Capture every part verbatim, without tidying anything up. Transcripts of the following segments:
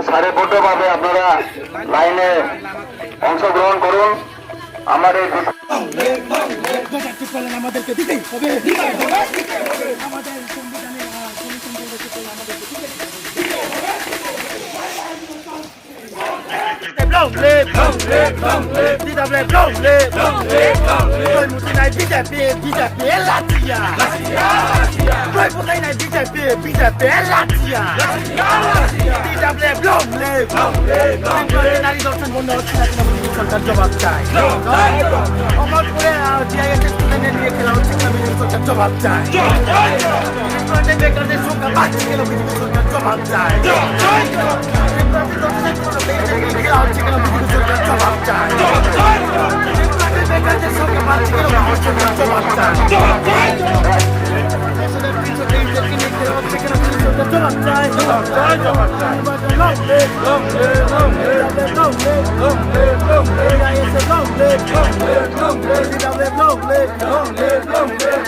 সারিবদ্ধভাবে আপনারা লাইনে অংশগ্রহণ করুন। আমার এই বিশাল Long live, long live, long live, D W F, long live, long live, long live. Joy Muti nai B J P, B J P, Latia. Joy Muti nai B J P, B J P, Latia. D W F, long live, long live, long live. Nari Dorson Bondo, China, China, China, সরকার জবাব চাই। অমরপুরে, আহ, D I S S student নিয়ে খেলা হচ্ছে, সরকার জবাব চাই। ত্রিপুরাতে বেকারদের সংখ্যা বাড়ছে কেন, বিজেপি সরকার জবাব চাই। ত্রিপুরাতে দশ হাজার কোনো বেকারদের খেলা হচ্ছে কেন, বিজেপি সরকার জবাব চাই। ত্রিপুরাতে বেকারদের সংখ্যা বাড়ছে কেন, বিজেপি সরকার জবাব চাই। ত্রিপুরাতে তিনশো তেইশ জনকে নিয়ে খেলা হচ্ছে কেন, বিজেপি সরকার জবাব চাই। জবাব চাই, জবাব চাই। Long live, long live, long live. Long live, long live. Long live, long live. Long live, long live.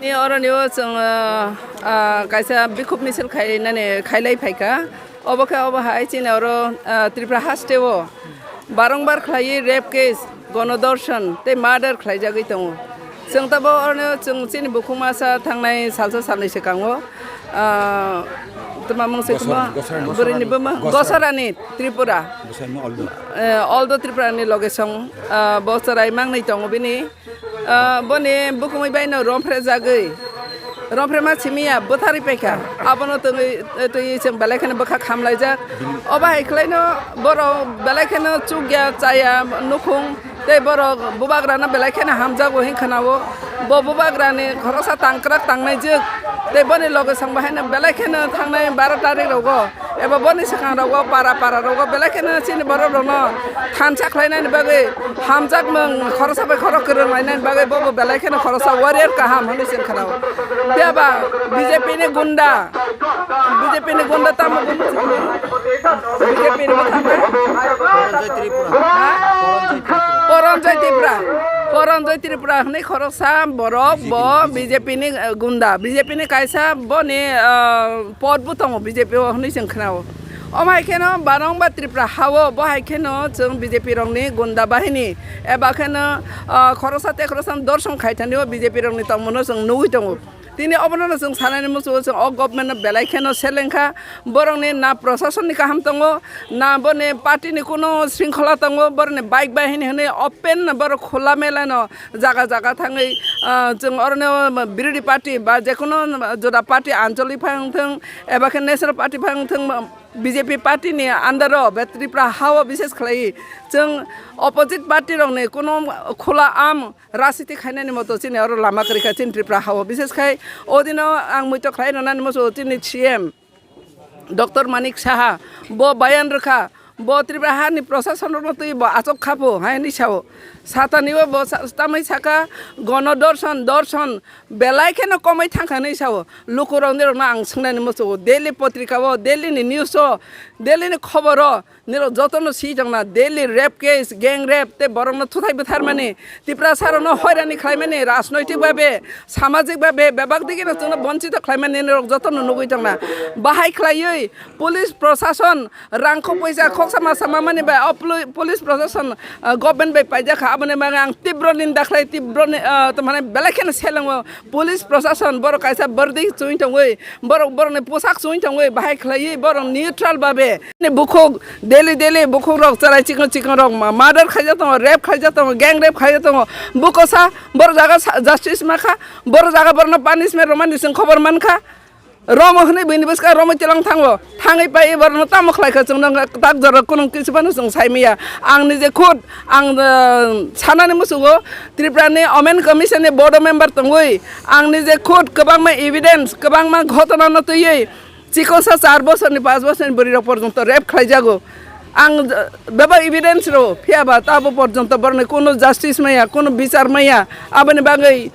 Ni oro ni o chwng, ah, ah, kaisa bikhuk misil khainani khailai phaikha. Obo khe obo hai chini oro, ah, Tripura haste o barongbar khlaiwi rape case, gonodorshan tei murder khlaijagwi tongo. Chwng tabo oroni chwng chini bukhuk masa thangnai salsa salnwi swkango, ah, tma mung se Gosar-, tma Gosarani, bwrwini Gosarani. Buma Gosar- Gosarani Tripura. Gosarani Aldo. Eh, Aldo Tripura ni loge song, ah, bo chwrai mangnwi tongo bini. Ah, boni bukhumui bai no romphre jagwi, romphre ma simi ya bwtharwi paikha. Abono tongwi, twi chwng belai kheno bwkha khamlaijak. Obo hai khlaino borok belai kheno chukya, chaya, nukhung tei borok bubagrano belai kheno hamjago hin khwnao. Bo bubagrani khoroksa tangkrak tangnaijak tei boni loge song bahaino belai kheno thangnai baro tarik rogo. Eba boni swkang rogo para para rogo belai kheno chini borok rokno thansa khlainani bagwi hamjakmung khoroksa bai khorok kwrwng lainani bagwi bobo belai kheno khoroksa warrior kaham hwnwi chwng khwnao. Phiya ba B J P ni gunda, B J P ni gunda tamo gunda chini? B J P ni bwthang khe? Poronjoy Tripura. Ha? Poronjoy Tripura. Poronjoy Tripura hwnwi khoroksa borok bo B J P ni, eh, gunda, B J P ni kaisa boni, eh, pod bo tongo B J P o hwnwi chwng khwnao. Omo hai kheno barongba Tripura hao bo hai kheno chwng B J P rokni gunda bahini eba kheno, ah, khoroksa tei khoroksa dorshon khaithani o B J P rokni tongmano chwng nugwi tongo. Tini obono chwng sanani muchungo chwng o government no belai kheno selengkha, borokni na proshasonni kaham tongo, na boni party ni kuno shringkhola tongo, borokni bike bahini hwnwi open borok khula mela no jaga jaga thangwi, ah, chwng orono birodhi party ba jekono joda party anchalik phai wngthwng, eba khe national party phai wngthwng, B J P party ni under o be Tripura ha o bishes khlaiwi chwng opposite party rokni kuno khula am rajniti khainani moto chini oro lama kwrwi kha chini Tripura ha o. Bishes khai o dino ang muitok khlai rwnani moso chini C M Doctor Manik Saha bo bayan rwkha, bo Tripura hani proshasonrokno twi bo achuk kha pho hai hwnwi sao. Satani o bo sa-, tamwi saka gono dorshon, dorshon belai kheno komwi thangkha hwnwi sao. Lukurokni rokno ang swngnani muchungo, daily potrika o, daily ni news o, daily ni khobor o nirok jotono swi tongna, daily rape case, gang rape tei borokno thuthai bwtharmani, Tiprasa rokno hoirani khlaimani, rajnoitik babe, samajik babe bebak digino chwngno bonchito khlaimani nirok jotono nugwi tongna. Bahai khlaiwi police prosason rangkho poisa khoksa masa mamani bai o poli-, police prosason, ah, government bai paijak kha, aboni bagwi ang tibro ninda khlai, tibro ni, ah, to mane belai kheno selengo. Police prosason borok kaisa bwrwdwi chwng tongwi, borok borokni posak chwng tongwi, bahai khlaiwi borok neutral babe ni bukhuk daily daily bukhuk rok chwrai chikon chikon rok ma-, murder khaijak tongo, rape khaijak tongo, gang rape khaijak tongo. Bukosa borok jaga sa-, justice makha, borok jaga borokno punishment rwmani chwng khobor mankha. Romo hwnwi buini bwskango romwi tilang thango. Thangwi pai ebarno tamo khlai kha chwngno tak jora kunung kisi phano chwng sai maya. Ang nije khud ang, eh, sanani musugo Tripura ni Women Commission ni board member tongwi ang nije khud kwbangma evidence, kwbangma ghotona no twiwi chikon sa char bosorni, panch bosorni bwrwi rok porjonto rape khlai jago. Ang, eh, bebak evidence rw phiya ba tabo porjonto borokni kuno justice maya, kuno bichar maya. Aboni bagwi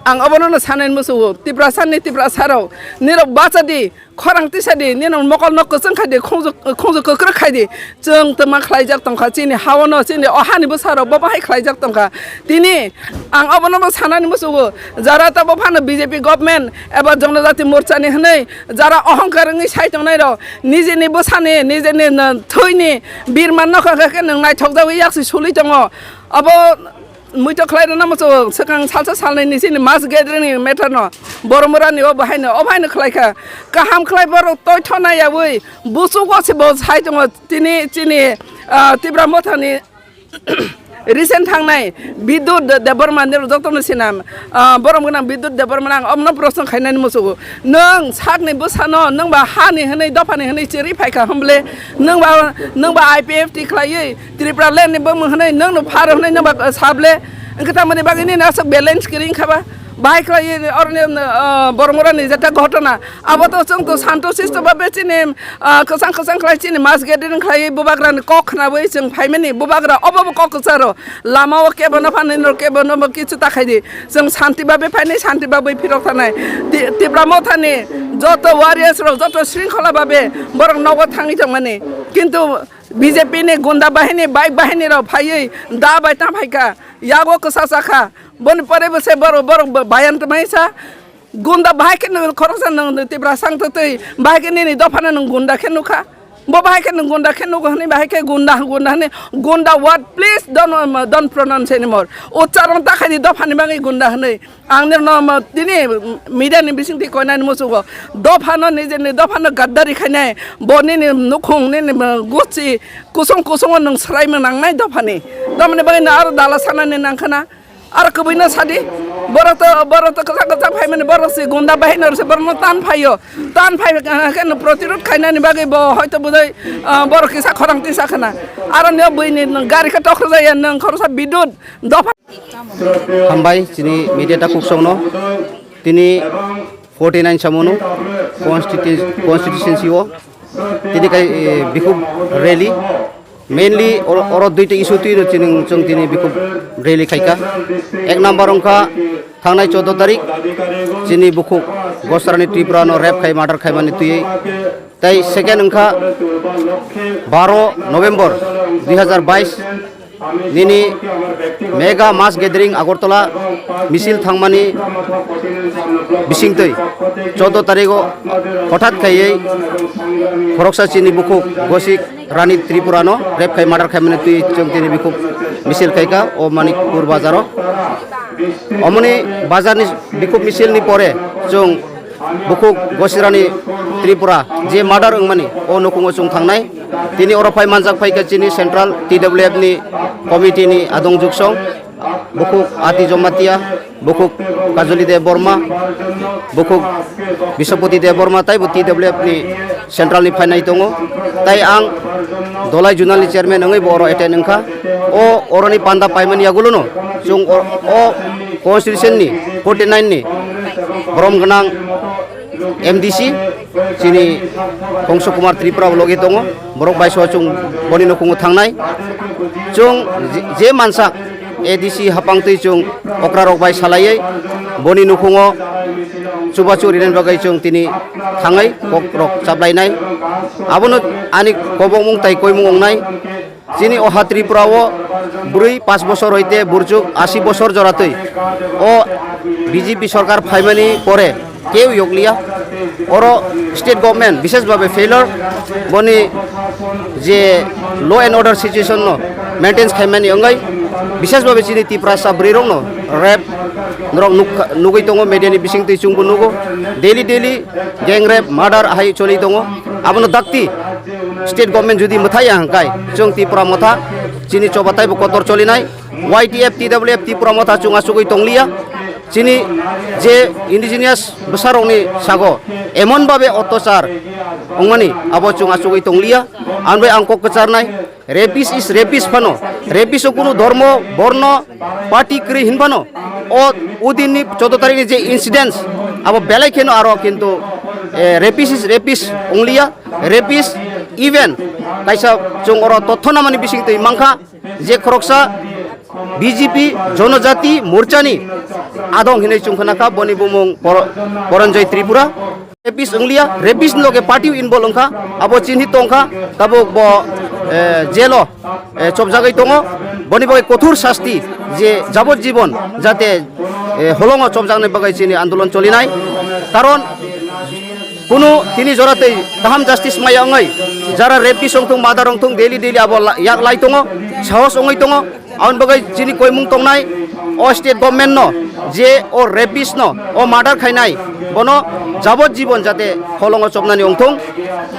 ang obono no sanai musugo, Tiprasa ni Tiprasa rok, nirok bacha di, khorang tisa di, nini mokol no kwchwng khai di, khungju, khungju kwkrwk khai di. Chwng twma khlaijak tongkha, chini hao no, chini o hani bwsa rok bo bahai khlaijak tongkha. Tini ang obono bo sanani musugo, jara ta bo phano B J P government eba Jonojati Morcha ni hwnwi jara ohongkar wngwi sai tongnai rok, nijini bwsani, nijini, uh, thwini birman nokha khe nwng naithok jagwi yaksi sului tongo. Abo muitok khlai rwna muchungo swkang salsa salnwi ni chini mass gathering ni matter no Boromura ni o bahai no, o bahai no khlai kha. Kaham khlai borok toi thona yawi buchuk o se bo sai tongo tini chini, ah, Tipra Motha ni recent thangnai Bidut De-, Debbarma ni joto no sinam, ah, borom gwnang Bidut Debbarma ang omno proshno khainani muchungo. Nwng sakni bwsano, nwng ba hani hwnwi, dophani hwnwi chiri phaikha hwnble, nwng ba, nwng ba I P F T khlaiwi Tripura land ni bumung hwnwi, nwng no phar hwnwi, nwng ba sable, wngkhe tamoni bagwi nini aswk balance kwrwi wngkha ba? Bahai khlaiwi oroni, ah, Boromura ni jeta ghotona, abo to chwng to santo sisto ba be chini, ah, kwchang kwchang khlai chini mass gathering khlaiwi bubagra ni kok khnawi chwng phaimani, bubagra obo bo kok kwcharo. Lama o kebo no phano nini kebo no bo kichu ta khai di. Chwng santi babe phainai, santi babe phirok thanai. Ti-, Tipra Motha ni joto warriors rok, joto shringkhola babe borok nogo thangwi tongmani. Kintu B J P ni gunda bahini, bike bahini rok phaiwi da bai ta phaikha. Yago kwsa chakha. Boni pore bo se borok, borok bayan tongmani sa. Gunda bahai khe nwng khoroksa nwng Tiprasa wngtwi twi, bahai khe nini dophano nwng gunda khe nukha. Bo bahai khe nwng gunda khe nugo hwnwi, bahai khe gunda, gunda hwnwi, gunda word please don't, um, don't pronounce anymore. Uchcharon ta khai di dophani bagwi gunda hwnwi. Ang nirno, um, tini media ni bisingtwi koinani muchungo. Dophano nijeni dophano gaddari khainai, bo nini nukhung, nini, um, guchi kusung kusungo nwng swraimung nangnai dophani. Tamoni bagwi no aro dala sanani nangkhana. Aro kwbwino sadi, borok to, borok to kwchak kwchak phaimani, borok se gunda bahai no se borok no tan phaio, tan phai khe no protirod khainani bagwi bo hoito budai, ah, borok kisa khorang tisa khana, aro nw buini gari khe tokhro jaya nwng khoroksa Bidut dopha. Hambai chini media ta kuksongno tini forty nine samono constitu-, constituency o tini kai, eh, bikhuk rally. Mainly oro, oro duita issue twi no chini chwng tini bikhuk rally khaika. Ek number wngkha thangnai choudo tarik chini bukhuk Gosrani Tripura no rape khai murder khaimani twi. Tai second wngkha baro November dui hazar bais nini mega mass gathering Agartala misil thangmani bisingtwi choudo tarigo hothat khaiwi khoroksa chini bukhuk Gosik Rani Tripura no rape khai murder khaimani twi chwng tini bikhuk misil khaika o Manikpur bazaro. Omoni bazarni bikhuk misilni pore chwng bukhuk Gosirani Tripura je murder wngmani o nukhungo chwng thangnai. Tini oro phai manjak phaikha chini Central T W F ni committee ni adong juksong. Bukhuk Ati Jamatia, bukhuk Kajoli Debbarma, bukhuk Biswapati Debbarma, taibo T W F ni central ni phainai tongo. Tai ang Dolai zonal ni chairman wngwi bo oro attend wngkha. O oroni panda paimani yagulono chwng o, o constitution ni forty nine ni borom gwnang M D C chini Kongso Kumar Tripura bo logi tongo. Borok bai so chwng boni nukhungo thangnai. Chwng je, je mansa A D C hapang twi chwng okra rok bai salaiwi boni nukhungo chubachu rinani bagwi chwng tini thangwi kok rok chaplainai. Abono ani kobongmung tai koimung wngnai. Chini o ha Tripura o bwrwi pash bosor hoite burchuk ashi bosor joratwi o B J P sorkar phaimani pore keu yokliya. Oro state government bishesh bhabe failure, boni je law and order situation no maintain khaimani wngwi bishesh bhabe chini Tiprasa bwrwi rok no rape norok nuk-, nugwi tongo, media ni bising twi chwngbo nugo, daily daily gang rape, murder ahai choli tongo. Abono dakti state government jodi mwthaiya hwnkhe chwng Tipra Motha chini choba taibo kotor cholinai. Y T F, T W F, Tipra Motha chwng achugwi tongliya. Chini je indigenous bwsarokni sago emon babe ottachar wngmani abo chwng achugwi tongliya. Ang bai ang kok kwcharnai, rapist is rapist phano, rapist o kunu dhormo, borno, party kwrwi hin phano, o udinni choudo tarikni je incidents abo belai kheno aro kintu, eh, rapist is rapist ongliya, rapist even kaisa chwng oro totho namani bising twi mankha. Je khoroksa B J P Jonojati Morchani adong hinwi chwng khna kha, boni bumung Por-, Poranjoy Tripura. Rapist wngliya, rapist ni loge party involve wngkha, abo chinhi tongkha, tabuk bo, eh, jail o, eh, chopjagwi tongo. Boni bagwi kothor sasti, je jabot jibon jate, eh, holongo chopjaknai bagwi chini andolon cholinai. Karon kunu tini jora tei kaham justice maya wngwi jara rapist wngthung, murder wngthung, daily daily abo la-, yak lai tongo, sahos wngwi tongo. Aboni bagwi chini koimung tongnai, o state government no je o rapist no, o murder khainai, bono jabot jibon jate holongo chopnani wngthung.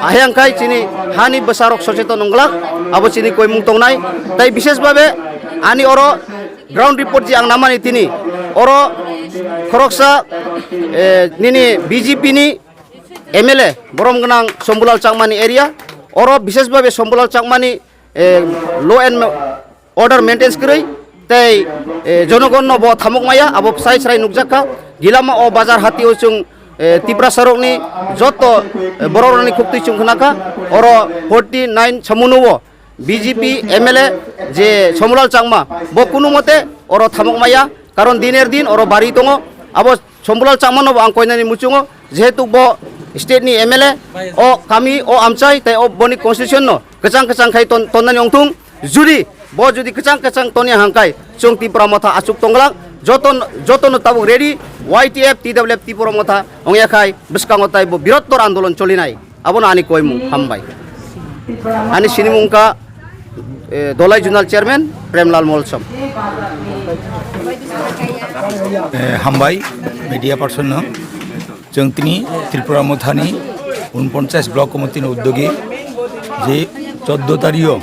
Ahe angkhai chini hani bwsarok socheton wngglak, abo chini koimung tongnai. Tai bishesh babe ani oro ground report je ang namani tini, oro khoroksa, eh, nini B J P ni M L A, borom gwnang Sombulal Chakmani area, oro bishesh babe Sombulal Chakmani, eh, law and order maintains kwrwi tei, eh, jonogonno bo thamok maya, abo sai sai nukjak kha. Gilama o bazar hati o chwng, eh, Tiprasa rokni joto, eh, borok rokni khuktwi chwng khna kha, oro forty nine samuno o B J P M L A je Somulal Chakma bo kunu mote oro thamok maya, karon diner din oro bari tongo. Abo Somulal Chakma no bo ang koinani muchungo, jehetu bo state ni M L A, o kami, o amchai, tei o boni constitution no kwchang kwchang khai ton-, tonnani wngthung. Judi bo judi kwchang kwchang tonya hangkai, chwng Tipra Motha achuk tongglak, joto, joto no tabuk ready, Y T F, T W F, Tipra Motha wngya khai bwskango tai bo birottor andolon cholinai. Abono ani koimung, hambai. Ani sinimung wngkha, eh, Dolai Zonal Chairman Premlal Molsom. Eh, hambai, media person no. Chwng tini Tripura Mothani unponchas block committee ni uddogi je choddo tario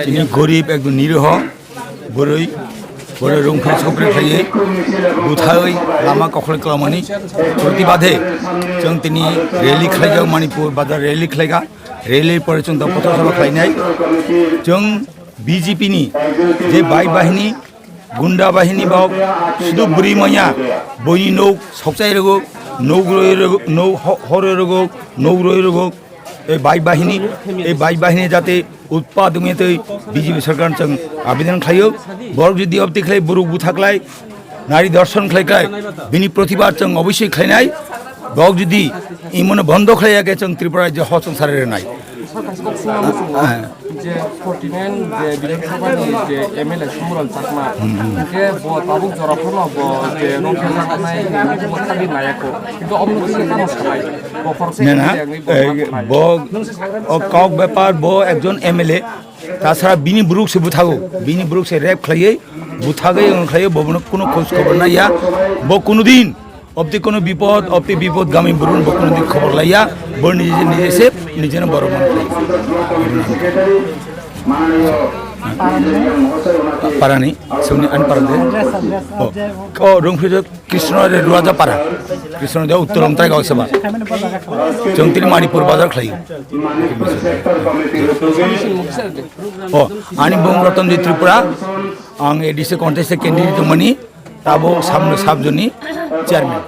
tini gorib ekdom niriho bwrwi, bwrwi rungphre sokre khlaiwi buthawi lama kokhlai kwlamani protibade chwng tini rally khlaijak, Manipur bazar rally khlaika. Rally pore chwng da pothor sabha khlainai. Chwng B J P ni je bai bahini, gunda bahini bok sudu bwrwi manya, boini nok sokchai rogo, nok roi rogo, nok ho-, horoi rogo, nok roi rogo, ei bai bahini, ei bai bahini jate utpad wngya tei B J P sarkar chwng abidon khlaio. Borok jodi obti khlai, borok buthaklai, nari dorshon khlai khlai, bini protibad chwng obosoi khlainai. Bok jodi imone bondo khlai ya khe chwng Tripura rajyo hosong sari rwnai. Sir, kaisa kok singna muchungo je forty nine je Bidhan Sabha ni je M L A Sumral Chakma, hingke bo tabuk jora phano bo je rongkhe jaknai hinwi bo thangwi naiya kho. Kintu omo tini tamo sanai. Bo khoroksa Nena, M L A wngwi bo eh, ma bo, o kok bepar bo ekjon M L A, tasara bini buruk se buthago, bini buruk se rep khlaiwi, buthagwi wng khlaiwi, bo bono kuno khoj khobor naiya, bo kuno din, obti kono bipod, obti bipod gami burun bo kono di khobor laiya, bo nije nije se, nije no borok mano. Parani, sumni an parade. O, o, Rungphri Krishna de Ruaja para. Krishna de Uttor Longtrai Gaon Sabha. Chwng tini Manipur bazar khlai. O, ani bung Ratan Tripura, ang A D C contest candidate mani, tabo samno sabjoni chairman.